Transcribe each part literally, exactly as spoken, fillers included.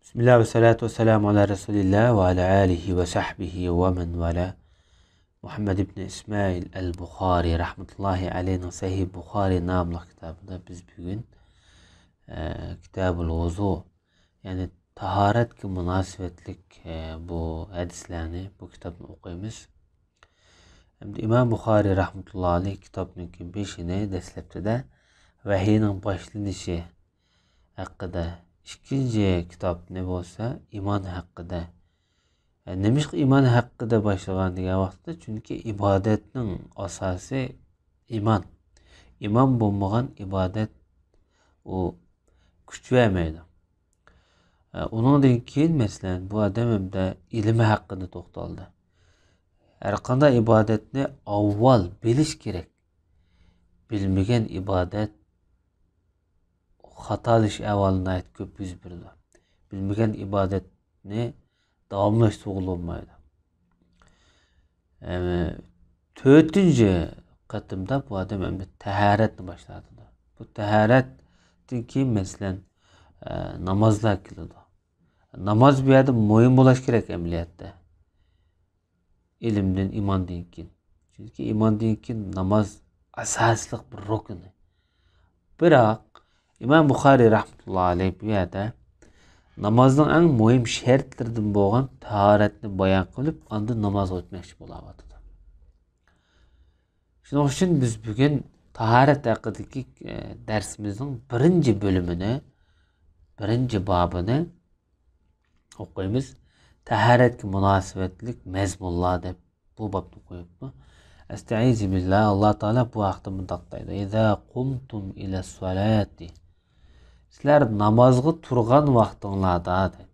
بىسمىللا ۋەسسالاتۇ ۋەسسالامۇ ئالا رەسۇلىللا ۋە ئالا ئالىھى ۋە سەھبىھى ۋە مەن ۋالا. مۇھەممەد ئىبنى ئىسمائىل ئەل بۇخارى رەھمەتۇللاھى ئەلەيھنىڭ سەھىھ بۇخارى ناملىق كىتابىدا بىز بۈگۈن، ئە، كىتابۇل ۋۇزۇ، يەنى تاھارەتكە مۇناسىۋەتلىك، ئە، بۇ ھەدىسلەرنى، بۇ كىتابنى ئوقۇيمىز. ئەمدى ئىمام بۇخارى رەھمەتۇللاھى ئەلەيھ كىتابنىڭكى بېشىنى دەسلەپتىدە ۋەھىينىڭ باشلىنىشى ھەققىدە، ئىككىنچى كىتابنى بولسا ئىمان ھەققىدە. ئە، نېمىشقا ئىمان ھەققىدە باشلىغان دېگەن ۋاقىتتا، چۈنكى ئىبادەتنىڭ ئاساسى ئىمان. ئىمان بولمىغان ئىبادەت ئۇ كۈچ بەرمەيدۇ. ئە، ئۇنىڭدىن كېيىن، مەسىلەن، بۇ ئادەم ئەمدى ئىلمى ھەققىدە توختالدى. ھەرقانداق ئىبادەتنى ئاۋۋال بىلىش كېرەك. بىلمىگەن ئىبادەت خاتالىشىش ئەھۋالى ناھايىتى كۆپ يۈز بېرىدۇ. بىلمىگەن ئىبادەتنى داۋاملاشتۇرغىلى بولمايدۇ. ئەم، تۆتىنچى قېتىمدا بۇ ئادەم ئەمدى تاھارەتنى باشلاۋاتىدۇ. بۇ تاھارەتتىن كېيىن، مەسىلەن، ئە، نامازلار كېلىدۇ. ناماز بۇ يەردە مۇھىم بولۇش كېرەك ئەمەلىيەتتە. ئىلىمدىن، ئىماندىن كېيىن. چۈنكى ئىماندىن كېيىن ناماز ئاساسلىق بىر رۇكنى. بىراق، ئىمام بۇخارى رەھمەتۇللاھى ئەلەيھ بۇ يەردە نامازنىڭ ئەڭ مۇھىم شەرتلىرىدىن بولغان تاھارەتنى بايان قىلىپ، ئاندىن نامازغا ئۆتمەكچى بولاۋاتىدۇ. شۇنىڭ ئۈچۈن بىز بۈگۈن تاھارەت ھەققىدىكى، ئە، دەرسىمىزنىڭ بىرىنچى بۆلۈمىنى، بىرىنچى بابىنى ئوقۇيمىز. تاھارەتكە مۇناسىۋەتلىك مەزمۇنلار دەپ بۇ بابنى قويۇپتۇ. ئەستەئىزۇ بىللا، ئاللا تائالا بۇ ھەقتە مۇنداق دەيدۇ: «ئىزا قۇمتۇم ئىلەسسالاتى». سىلەر نامازغا تۇرغان ۋاقتىڭلاردا، دەيدۇ.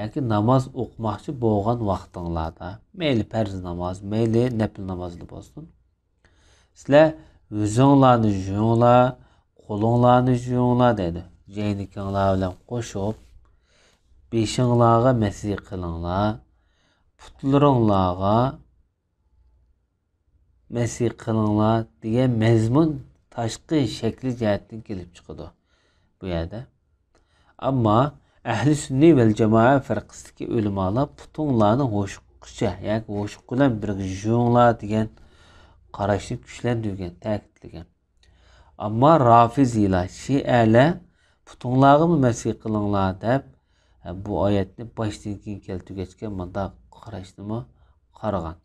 ياكى ناماز ئوقۇماقچى بولغان ۋاقتىڭلاردا، مەيلى پەرز ناماز، مەيلى نەپىل نامازلا بولسۇن، سىلەر يۈزۈڭلارنى يۇيۇڭلار، قولۇڭلارنى يۇيۇڭلار دەيدۇ. جەينىكىڭلار بىلەن قوشۇپ، بېشىڭلارغا مەسىح قىلىڭلار، پۇتلىرىڭلارغا مەسىھ قىلىڭلار دېگەن مەزمۇن تاشقى شەكلى جەھەتتىن كېلىپ چىقىدۇ بۇ يەردە. ئەمما ئەھلى سۈننى ۋەل جامائە فىرقىسىدىكى ئۆلىمالار پۇتۇڭلارنى ھوشۇققىچە ياكى ھوشۇق بىلەن بىرگە يۇيۇڭلار دېگەن قاراشنى كۈچلەندۈرگەن، تەكىتلىگەن. ئەمما رافىزىيلار، شىئەلەر پۇتۇڭلارغىمۇ مەسىھ قىلىڭلار دەپ، بۇ ئايەتنى باشتىن كېيىن كەلتۈرگەچكە مۇنداق قاراشنىمۇ قارىغان.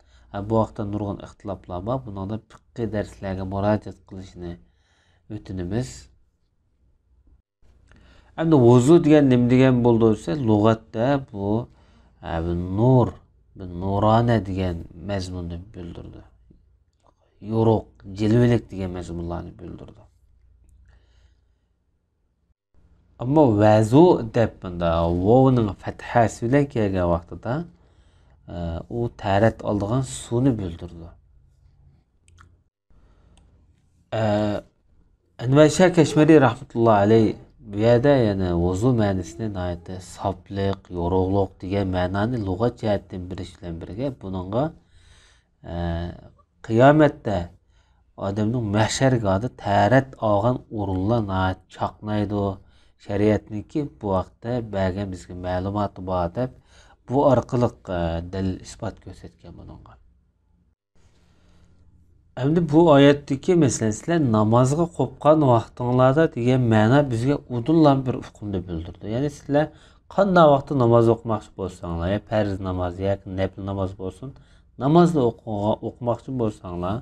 بۇ ھەقتە نۇرغۇن ئىختىلاپلار بار. بۇنىڭدا پىققىي دەرسلەرگە مۇراجىئەت قىلىشنى ئۆتۈنىمىز. ئەمدى ۋۇزۇ دېگەن نېمە دېگەن بولىدۇ دېسە، لۇغەتتە بۇ، ئە، بىر نۇر، بىر نۇرانە دېگەن مەزمۇننى بىلدۈرىدۇ. يورۇق، جىلۋىلىك دېگەن مەزمۇنلارنى بىلدۈرىدۇ. ئەمما ۋەزۇ دەپ مۇندا ۋاۋنىڭ پەتھەسى بىلەن كەلگەن ۋاقتىدا، ئە، ئۇ تەرەت ئالىدىغان سۇنى بىلدۈرىدۇ. ئە، ئەنۋەر شاھ كەشمىرى رەھمەتۇللا ئەلەيھ بۇ يەردە يەنە ۋۇزۇ مەنىسىنى ناھايىتى ساپلىق، يورۇقلۇق دېگەن مەنانى لۇغەت جەھەتتىن بېرىش بىلەن بىرگە، بۇنىڭغا، ئە، قىيامەتتە ئادەمنىڭ مەھشەرگاھىدا تەرەت ئالغان ئورۇنلار ناھايىتى چاقنايدۇ. شەرىئەتنىڭكى بۇ ھەقتە بەرگەن بىزگە مەلۇماتى بار دەپ، بۇ ئارقىلىق، ئە، دەلىل ئىسپات كۆرسەتكەن بۇنىڭغا. ئەمدى بۇ ئايەتتىكى، مەسىلەن، «سىلەر نامازغا قوپقان ۋاقتىڭلاردا» دېگەن مەنا بىزگە ئۇدۇللا بىر ئۇقۇمنى بىلدۈرىدۇ. يەنى سىلەر قانداق ۋاقىتتا ناماز ئوقۇماقچى بولساڭلار، يا پەرز ناماز ياكى نەپىل ناماز بولسۇن، نامازنى ئوقۇغا-، ئوقۇماقچى بولساڭلار،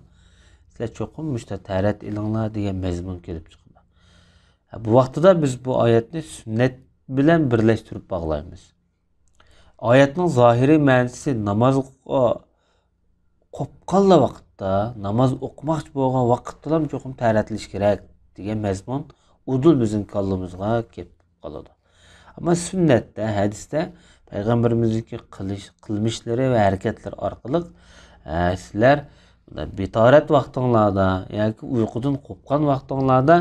سىلەر چوقۇم مۇشۇنداق تەرەت ئېلىڭلار دېگەن مەزمۇن كېلىپ چىقىدۇ. بۇ ۋاقتىدا بىز بۇ ئايەتنى سۈننەت بىلەن بىرلەشتۈرۈپ باغلايمىز. ئايەتنىڭ زاھىرىي مەنىسى نامازغا قوپقانلا ۋاقىتتا، ناماز ئوقۇماقچى بولغان ۋاقىتتىلا چوقۇم تەرەتلىشى كېرەك دېگەن مەزمۇن ئۇدۇل بىزنىڭ كاللىمىزغا كېلىپ قالىدۇ. ئەمما سۈننەتتە، ھەدىستە پەيغەمبىرىمىزنىڭكى قىلىش، قىلمىشلىرى ۋە ھەرىكەتلىرى ئارقىلىق، ئە، سىلەر بىتارەت ۋاقتىڭلاردا ياكى ئۇيقۇدىن قوپقان ۋاقتىڭلاردا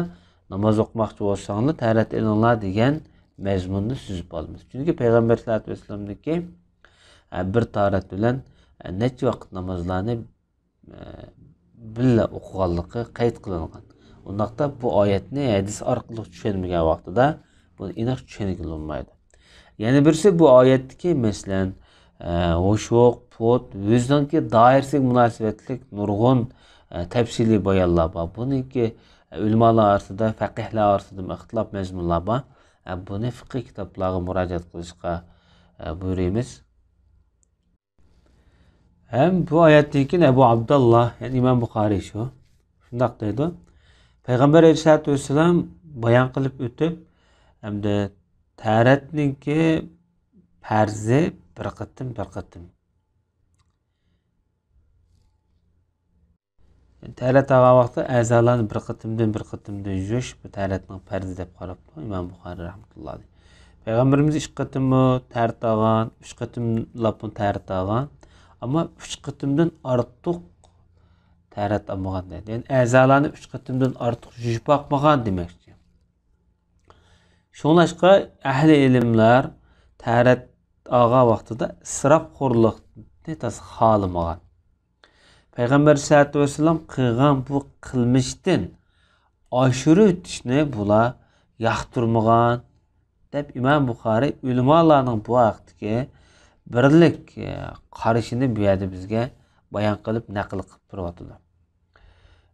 ناماز ئوقۇماقچى بولساڭلار، تەرەت ئېلىڭلار دېگەن مەزمۇننى سۈزۈپ ئالىمىز. چۈنكى پەيغەمبەر سەللەللاھۇ ئەلەيھى ۋەسەللەمنىڭكى، ئە، بىر تارەت بىلەن، ئە، نەچچە ۋاقىت نامازلارنى، ئە، بىللە ئوقۇغانلىقى قەيت قىلىنغان. ئۇنداقتا بۇ ئايەتنى ھەدىس ئارقىلىق چۈشەنمىگەن ۋاقتىدا بۇنى ئېنىق چۈشەنگىلى بولمايدۇ. يەنە بىرسى بۇ ئايەتتىكى، مەسىلەن، ئە، ھوشۇق، پۇت، ئۆزىنىڭكى دائىرىسىگە مۇناسىۋەتلىك نۇرغۇن، ئە، تەپسىلىي بايانلار بار. بۇنىڭكى ئۆلىمالار ئارىسىدا، پەقىھلەر ئارىسىدا ئىختىلاپ مەزمۇنلار بار. ئە، بۇنى فىقھىي كىتابلارغا مۇراجىئەت قىلىشقا، ئە، بۇيرۇيمىز. ھەم بۇ ئايەتتىن كېيىن ئەبۇ ئابداللا، يەنى ئىمام بۇخارىي شۇ، شۇنداق دەيدۇ. پەيغەمبەر ئەلەيھىسسالاتۇ ۋەسسالام بايان قىلىپ ئۆتۈپ، ھەمدە تەھارەتنىڭكى پەرزى بىر قېتىم، بىر قېتىم. تەھارەت ئالغان ۋاقىتتا ئەزالارنى بىر قېتىمدىن، بىر قېتىمدىن يۇيۇش بۇ تەھارەتنىڭ پەرزى دەپ قاراپتۇ ئىمام بۇخارىي رەھمەتۇللا ئەلەيھ. پەيغەمبىرىمىز ئۈچ قېتىممۇ تەھارەت ئالغان، ئۈچ قېتىملاپمۇ تەھارەت ئالغان. ئەمما ئۈچ قېتىمدىن ئارتۇق تەھارەت ئالمىغان دەيدۇ. يەنى ئەزالارنى ئۈچ قېتىمدىن ئارتۇق يۇيۇپ باقمىغان دېمەكچى. شۇڭلاشقا ئەھلى ئىلىملار تەھارەت ئالغان ۋاقتىدا ئىسراپخورلۇقنى تازا خالىمىغان. پەيغەمبەر سەللەللاھۇ ئەلەيھى ۋەسەللەم قىلغان بۇ قىلمىشتىن ئاشۇرۇۋېتىشنى بۇلار ياقتۇرمىغان، دەپ ئىمام بۇخارىي ئۆلىمالارنىڭ بۇ ھەقتىكى بىرلىك، ئە، قارىشىنى بۇ يەردە بىزگە بايان قىلىپ، نەقىل قىلىپ تۇرۇۋاتىدۇ.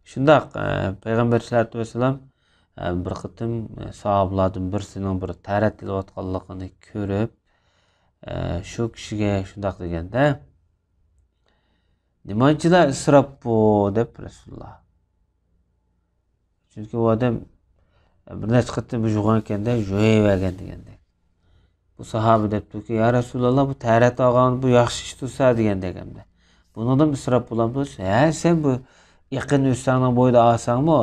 شۇنداق، ئە، پەيغەمبەر سەللەللاھۇ ئەلەيھى ۋەسەللەم، ئە، بىر قېتىم، ئە، ساھابىلەردىن بىرسىنىڭ بىر تەھارەت ئېلىۋاتقانلىقىنى كۆرۈپ، ئە، شۇ كىشىگە شۇنداق دېگەندە، «نېمانچىلا ئىسراپ بۇ؟» دەپ رەسۇلۇللا. چۈنكى ئۇ ئادەم بىر نەچچە قېتىم يۇغان ئىكەن-دە، يۇيۇۋەرگەن دېگەندەك. بۇ ساھابە دەپتۇكى، «يا رەسۇلاللا، بۇ تەھارەت ئالغان، بۇ ياخشى ئىش تۇرسا» دېگەندەك ئەمدى. «بۇنىڭدىن ئىسراپ بولامدۇ؟» دېسە، «ھە، سەن بۇ يېقىن ئۆستەڭنىڭ بويىدا ئالساڭمۇ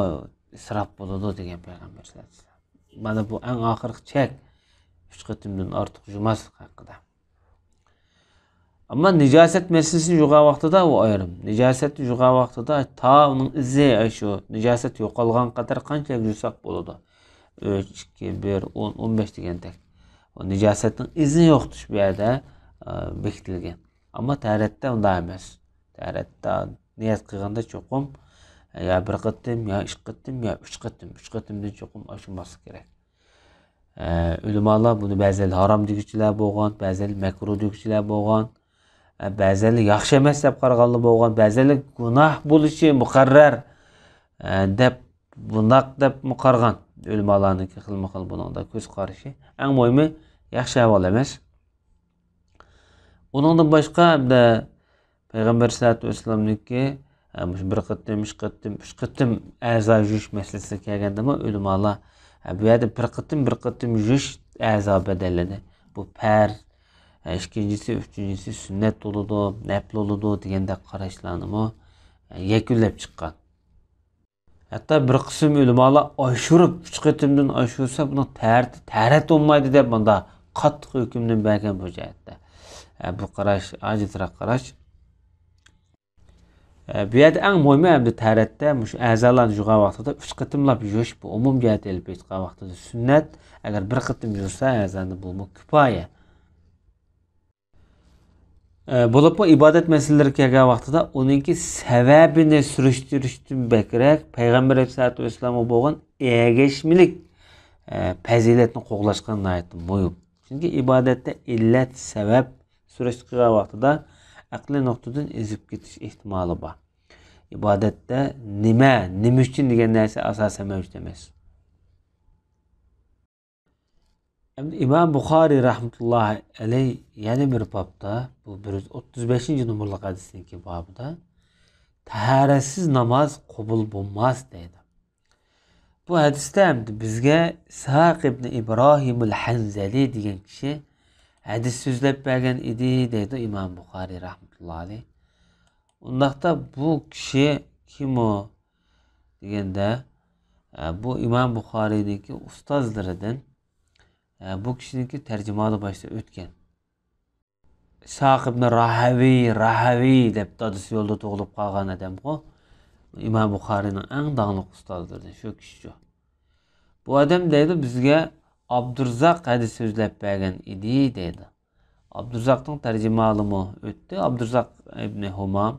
ئىسراپ بولىدۇ» دېگەن پەيغەمبەر سەللەللاھۇ ئەلەيھى ۋەسەللەم. مانا بۇ ئەڭ ئاخىرقى چەك. ئۈچ قېتىمدىن ئارتۇق يۇماسلىق ھەققىدە. ئەمما نىجاسەت مەسىلىسىنى يۇغان ۋاقتىدا ئۇ ئايرىم. نىجاسەتنى يۇغان ۋاقتىدا تا ئۇنىڭ ئىزى، ئاشۇ نىجاسەت يوقالغان قەدەر قانچىلىك يۇساق بولىدۇ. ئۈچ، ئىككى، بىر، ئون، ئون بەش دېگەندەك. ئۇ نىجاسەتنىڭ ئىزىنى يوقىتىش بۇ يەردە، ئە، بېكىتىلگەن. ئەمما تەھارەتتە ئۇنداق ئەمەس. تەھارەتتە نىيەت قىلغاندا چوقۇم، يا بىر قېتىم، يا ئىككى قېتىم، يا ئۈچ قېتىم. ئۈچ قېتىمدىن چوقۇم ئاشماسلىق كېرەك. ئە، ئۆلىمالار بۇنى بەزىلەر ھارام دېگۈچىلەر بولغان، بەزىلەر مەكرۇھ دېگۈچىلەر بولغان، ئە، بەزىلەر ياخشى ئەمەس دەپ قارىغانلار بولغان، بەزىلەر گۇناھ بولۇشى مۇقەررەر، ئە، دەپ، بۇنداق دەپمۇ قارىغان. ئۆلىمالارنىڭكى خىلمۇ خىل بۇنىڭدا كۆز قارىشى. ئەڭ مۇھىمى، ياخشى ئەھۋال ئەمەس. ئۇنىڭدىن باشقا، ھەمدە پەيغەمبەر سەللەللاھۇ ئەلەيھى ۋەسەللەمنىڭكى، ئە، مۇشۇ بىر قېتىم، ئىككى قېتىم، ئۈچ قېتىم ئەزا يۇيۇش مەسىلىسىگە كەلگەندىمۇ ئۆلىمالار، ئە، بۇ يەردە بىر قېتىم، بىر قېتىم يۇيۇش ئەزا بەدەنلىرىنى، بۇ پەرز، ئە، ئىككىنچىسى، ئۈچىنچىسى سۈننەت بولىدۇ، نەپلى بولىدۇ دېگەندەك قاراشلارنىمۇ، ئە، يەكۈنلەپ چىققان. ھەتتا بىر قىسىم ئۆلىمالار ئاشۇرۇپ، ئۈچ قېتىمدىن ئاشۇرسا، بۇنىڭ تەھارىتى تەھارەت بولمايدۇ دەپ، مۇنداق قاتتىق ھۆكۈمنى بەرگەن بۇ جەھەتتە. ھە، بۇ قاراش ئاجىزراق قاراش. ھە، بۇ يەردە ئەڭ مۇھىمى ئەمدى تەھارەتتە مۇشۇ ئەزالارنى يۇغان ۋاقتىدا ئۈچ قېتىملاپ يۇيۇش، بۇ ئومۇم جەھەتتە ئېلىپ ئېيتقان ۋاقتىدا سۈننەت. ئەگەر بىر قېتىم يۇسا ئەزانى بۇمۇ كۇپايە. ئە، بولۇپمۇ ئىبادەت مەسىلىلىرىگە كەلگەن ۋاقتىدا ئۇنىڭكى سەۋەبىنى سۈرۈشتۈرۈشتىن بەكرەك پەيغەمبەر ئەلەيھىسسالاتۇ ۋەسسالامغا بولغان ئەگەشمىلىك، ئە، پەزىلەتنى قوغلاشقا ناھايىتى مۇھىم. چۈنكى ئىبادەتتە ئىللەت، سەۋەب سۈرۈشتە قىلغان ۋاقتىدا ئەقلىي نۇقتىدىن ئېزىپ كېتىش ئېھتىمالى بار. ئىبادەتتە نېمە، نېمە ئۈچۈن دېگەن نەرسە ئاساسەن مەۋجۇت ئەمەس. ئەمدى ئىمام بۇخارىي رەھمەتۇللاھى ئەلەيھ يەنە بىر بابتا، بۇ بىر يۈز ئوتتۇز بەشىنچى نومۇرلۇق ھەدىسنىڭكى بابىدا، «تەھارەتسىز ناماز قوبۇل بولماس» دەيدۇ. بۇ ھەدىستە ئەمدى بىزگە ئىسھاق ئىبنى ئىبراھىمۇل ھەنزەلى دېگەن كىشى ھەدىس سۆزلەپ بەرگەن ئىدى، دەيدۇ ئىمام بۇخارىي رەھمەتۇللاھى ئەلەيھ. ئۇنداقتا بۇ كىشى كىم ئۇ؟ دېگەندە، ئە، بۇ ئىمام بۇخارىينىڭكى ئۇستازلىرىدىن، ئە، بۇ كىشىنىڭكى تەرجىمىھالى باشتا ئۆتكەن. ئىسھاق ئىبنى راھەۋىي، راھەۋىي دەپ دادىسى يولدا تۇغۇلۇپ قالغان ئادەمغۇ. ئىمام بۇخارىينىڭ ئەڭ داڭلىق ئۇستازلىرىدىن شۇ كىشىچۇ. بۇ ئادەم دەيدۇ، بىزگە ئابدۇرزاق ھەدىس سۆزلەپ بەرگەن ئىدى دەيدۇ. ئابدۇرزاقنىڭ تەرجىمىھالىمۇ ئۆتتى. ئابدۇرزاق ئىبنى ھۇمام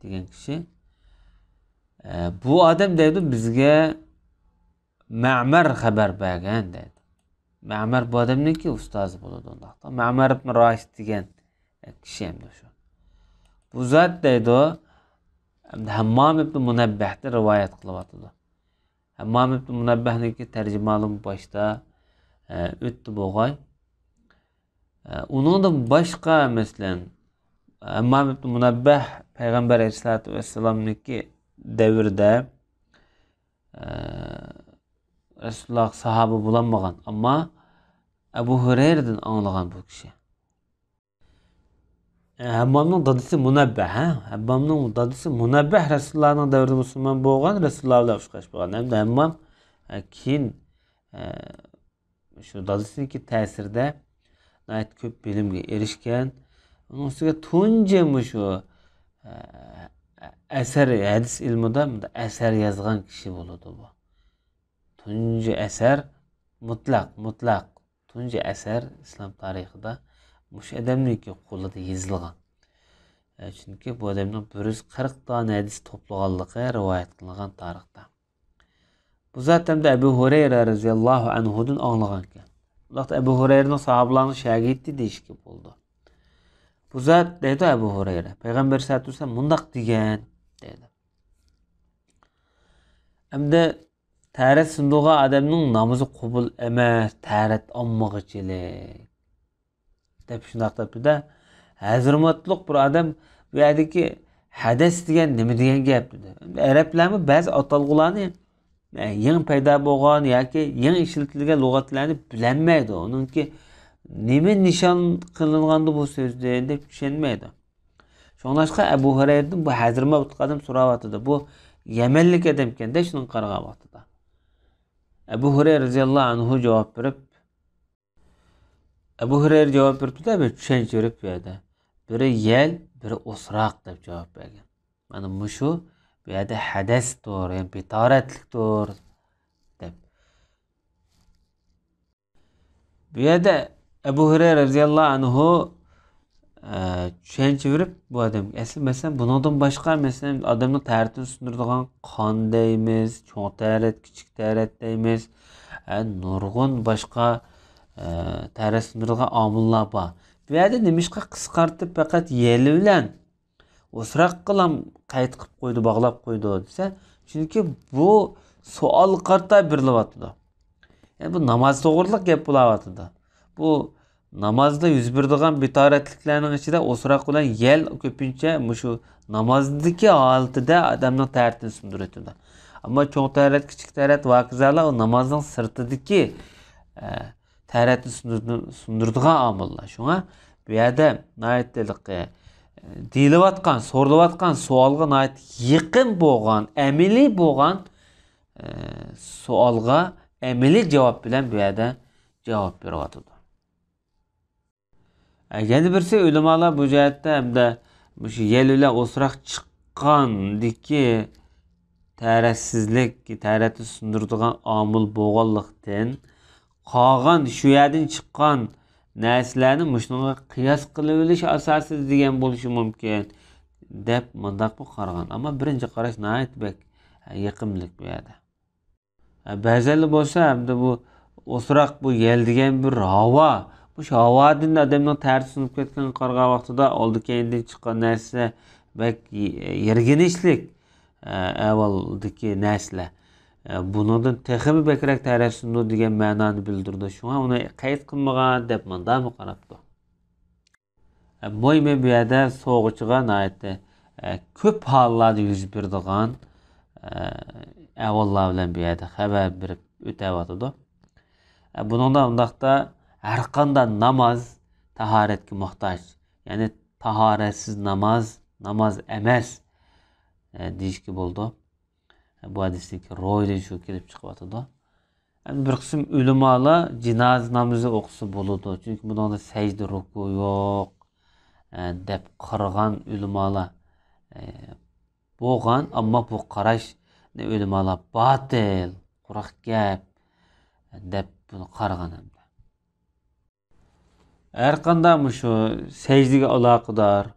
دېگەن كىشى. ئە، بۇ ئادەم دەيدۇ، بىزگە مەمەر خەۋەر بەرگەن دەيدۇ. مەمەر بۇ ئادەمنىڭكى ئۇستازى بولىدۇ ئۇنداقتا. مەمەر ئىبن راشىد دېگەن كىشى ئەمدى شۇ. بۇ زات دەيدۇ، ئەمدى ھەممام ئىبن مۇنەببەھتىن رىۋايەت قىلىۋاتىدۇ. ھەممام ئىبن مۇنەببەھنىڭكى تەرجىمىھالىمۇ باشتا، ئە، ئۆتتى بولغاي. ئە، ئۇنىڭدىن باشقا، مەسىلەن، ھەممام ئىبن مۇنەببەھ پەيغەمبەر ئەلەيھىسسالاتۇ ۋەسسالامنىڭكى دەۋرىدە، ئە، رەسۇلۇللاھقا ساھابە بولالمىغان، ئەمما ئەبۇ ھۇرەيرىدىن ئاڭلىغان بۇ كىشى. ئە، ھەممامنىڭ دادىسى مۇنەببەھ، ھە؟ ھەممامنىڭ دادىسى مۇنەببەھ رەسۇلۇللاھنىڭ دەۋرىدە مۇسۇلمان بولغان، رەسۇلۇللاھ بىلەن ئۇچراشقان بولغان. ھەمدە ھەممام، ئە، كېيىن، ئە، شۇ دادىسىنىڭكى تەسىرىدە ناھايىتى كۆپ بىلىمگە ئېرىشكەن. ئۇنىڭ ئۈستىگە تۇنجى مۇشۇ، ئە، ئەسەر، ھەدىس ئىلمىدا ئەسەر يازغان كىشى بولىدۇ بۇ. تۇنجى ئەسەر مۇتلەق، مۇتلەق تۇنجى ئەسەر ئىسلام تارىخىدا مۇشۇ ئادەمنىڭكى قولىدا يېزىلغان. ئە، چۈنكى بۇ ئادەمنىڭ بىر يۈز قىرىق دانە ھەدىس توپلىغانلىقى رىۋايەت قىلىنغان تارىختا. بۇ زات ئەمدى ئەبۇ ھۇرەيرە رەزىياللاھۇ ئەنھۇدىن ئاڭلىغانكەن. بۇنداقتا ئەبۇ ھۇرەيرىنىڭ ساھابىلارنىڭ شاگىرتى دېيىشكە بولىدۇ. بۇ زات دەيدۇ ئەبۇ ھۇرەيرە، پەيغەمبەر سەللەللاھۇ ئەلەيھى ۋەسەللەم مۇنداق دېگەن دەيدۇ. ئەمدى تەھارەت سۇندۇرغان ئادەمنىڭ نامىزى قوبۇل ئەمەس، تەھارەت ئالمىغۇچىلىك. دەپ شۇنداق دەپتۇ-دە. ھەزرىمۇتلۇق بىر ئادەم بۇ يەردىكى ھەدەس دېگەن نېمە دېگەن گەپ دېدى. ئەرەبلەرمۇ بەزى ئاتالغۇلارنى، ئە، يېڭى پەيدا بولغان ياكى يېڭى ئىشلىتىلگەن لۇغەتلەرنى بىلەلمەيدۇ. ئۇنىڭكى نېمە نىشان قىلىنغاندۇ بۇ سۆزدىن دەپ چۈشەنمەيدۇ. شۇڭلاشقا ئەبۇ ھۇرەيرىدىن بۇ ھەزرىمۇتلۇق ئادەم سوراۋاتىدۇ. بۇ يەمەنلىك ئادەمكەن-دە شۇنىڭغا قارىغان ۋاقتىدا. ئەبۇ ھۇرەيرە رەزىياللاھۇ ئەنھۇ جاۋاب بېرىپ، ئەبۇ ھۇرەيرە جاۋاب بېرىپتۇ-دە، بىر چۈشەنچە بېرىپ بۇ يەردە. بىرى يەل، بىرى ئوسراق دەپ جاۋاب بەرگەن. مانا مۇشۇ بۇ يەردە ھەدەستۇر، يەنى بىتارەتلىكتۇر دەپ. بۇ يەردە ئەبۇ ھۇرەيرە رەزىياللاھۇ ئەنھۇ، ئە، چۈشەنچە بېرىپ بۇ ئادەمگە. ئەسلى مەسىلەن بۇنىڭدىن باشقا، مەسىلەن، ئادەمنىڭ تەھارىتىنى سۇندۇرىدىغان قان دەيمىز، چوڭ تەھارەت، كىچىك تەھارەت دەيمىز. ئە، نۇرغۇن باشقا، ئە، تەھارەت سۇندۇرىدىغان ئامىللار بار. بۇ يەردە نېمىشقا قىسقارتىپ پەقەت يەل بىلەن ئوسراققىلام قەيت قىلىپ قويدى، باغلاپ قويدى دېسە، چۈنكى بۇ سوئالغا قارىتا بېرىلىۋاتىدۇ. يەنى بۇ ناماز توغرىلىق گەپ بولاۋاتىدۇ. بۇ نامازدا يۈز بېرىدىغان بىتارەتلىكلەرنىڭ ئىچىدە ئوسراق بىلەن يەل كۆپىنچە مۇشۇ نامازدىكى ھالىتىدە ئادەمنىڭ تەھارىتىنى سۇندۇرۇۋېتىدۇ. ئەمما چوڭ تەھارەت، كىچىك تەھارەت ۋە ھاكازالار ئۇ نامازنىڭ سىرتىدىكى، ئە، تەھارەتنى سۇندۇرىدۇ-، سۇندۇرىدىغان ئامىللار. شۇڭا بۇ يەردە ناھايىتى ھېلىقى، ئە، دېيىلىۋاتقان، سورىلىۋاتقان سوئالغا ناھايىتى يېقىن بولغان، ئەمەلىي بولغان، ئە، سوئالغا ئەمەلىي جاۋاب بىلەن بۇ يەردە جاۋاب بېرىۋاتىدۇ. ئە، يەنە بىرسى ئۆلىمالار بۇ جەھەتتە ھەمدە مۇشۇ يەل بىلەن ئوسراق چىققاندىكى تەھارەتسىزلىك، تەھارەتنى سۇندۇرىدىغان ئامىل بولغانلىقتىن، قالغان شۇ يەردىن چىققان نەرسىلەرنى مۇشۇنىڭغا قىياس قىلىۋېلىش ئاساسىدا دېگەن بولۇشى مۇمكىن، دەپ مۇنداقمۇ قارىغان. ئەمما بىرىنچى قاراش ناھايىتى بەك يېقىملىق بۇ يەردە. بەزەنلەر بولسا، ئەمدى بۇ ئوسراق، بۇ يەل دېگەن بىر ھاۋا. مۇشۇ ھاۋادىن ئادەمنىڭ تەھارىتى سۇنۇپ كەتكەنگە قارىغان ۋاقتىدا، ئالدى كەينىدىن چىققان نەرسە بەك يىرگىنچلىك، ئەھۋالدىكى نەرسىلەر. بۇنىڭدىن تېخىمۇ بەكرەك تەھارەت سۇنىدۇ دېگەن مەنانى بىلدۈرىدۇ. شۇڭا ئۇنى قەيت قىلمىغان دەپ مۇنداقمۇ قاراپتۇ. مۇھىمى بۇ يەردە سوغۇچىغا ناھايىتى، ئە، كۆپ ھاللاردا يۈز بېرىدىغان، ئە، ئەھۋاللار بىلەن بۇ يەردە خەۋەر بېرىپ ئۆتەۋاتىدۇ. ئە، بۇنىڭدا ئۇنداقتا ھەرقانداق ناماز تاھارەتكە موھتاج. يەنى تاھارەتسىز ناماز، ناماز ئەمەس، ئە، دېيىشكە بولىدۇ. بۇ ھەدىستىكى روھىدىن شۇ كېلىپ چىقىۋاتىدۇ. ئەمدى بىر قىسىم ئۆلىمالار جىنازا نامىزى ئوقۇسا بولىدۇ، چۈنكى بۇنىڭدا سەجدە، رۇكۇ يوق، ئە، دەپ قارىغان ئۆلىمالار، ئە، بولغان، ئەمما بۇ قاراشنى ئۆلىمالار باتىل، قۇرۇق گەپ، دەپ بۇنى قارىغان ئەمدى. ھەرقانداق مۇشۇ سەجدىگە ئالاقىدار،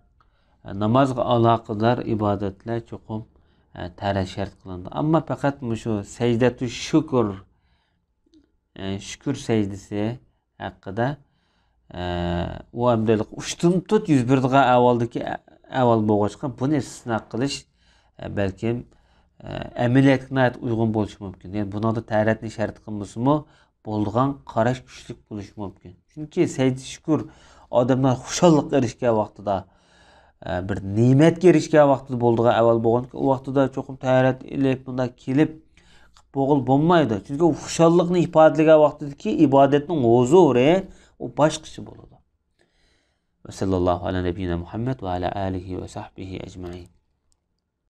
نامازغا ئالاقىدار ئىبادەتلەر چوقۇم، ئە، تەھارەت شەرت قىلىنىدۇ. ئەمما پەقەت مۇشۇ سەجدەتۇ شۈكۈر، ئە، شۈكۈر سەجدىسى ھەققىدە، ئە، ئۇ ئەمدى ئۇشتۇمتۇت يۈز بېرىدىغان ئەھۋالدىكى ئەھۋال بولغاچقا، بۇنى ئىستىسنا قىلىش، ئە، بەلكىم، ئە، ئەمەلىيەتكە ناھايىتى ئۇيغۇن بولۇشى مۇمكىن. يەنى بۇنىڭدا تەھارەتنى شەرت قىلمىسىمۇ، بولىدىغان قاراش كۈچلۈك بولۇشى مۇمكىن. چۈنكى سەجدە شۈكۈر ئادەملەر خۇشاللىققا ئېرىشكەن ۋاقتىدا، ئە، بىر نېمەتكە ئېرىشكەن ۋاقتىدا بولىدىغان ئەھۋال بولغانكى، ئۇ ۋاقتىدا چوقۇم تەھارەت ئېلىپ، بۇنداق كېلىپ، قىلىپ بولغىلى بولمايدۇ. چۈنكى ئۇ خۇشاللىقنى ئىپادىلىگەن ۋاقتىدىكى ئىبادەتنىڭ ھۇزۇرى، ئۇ باشقىچە بولىدۇ. ۋە ساللاللاھۇ ئەلا نەبىييىنا مۇھەممەد ۋە ئەلا ئالىھى ۋە سەھبىھى ئەجمەئىن.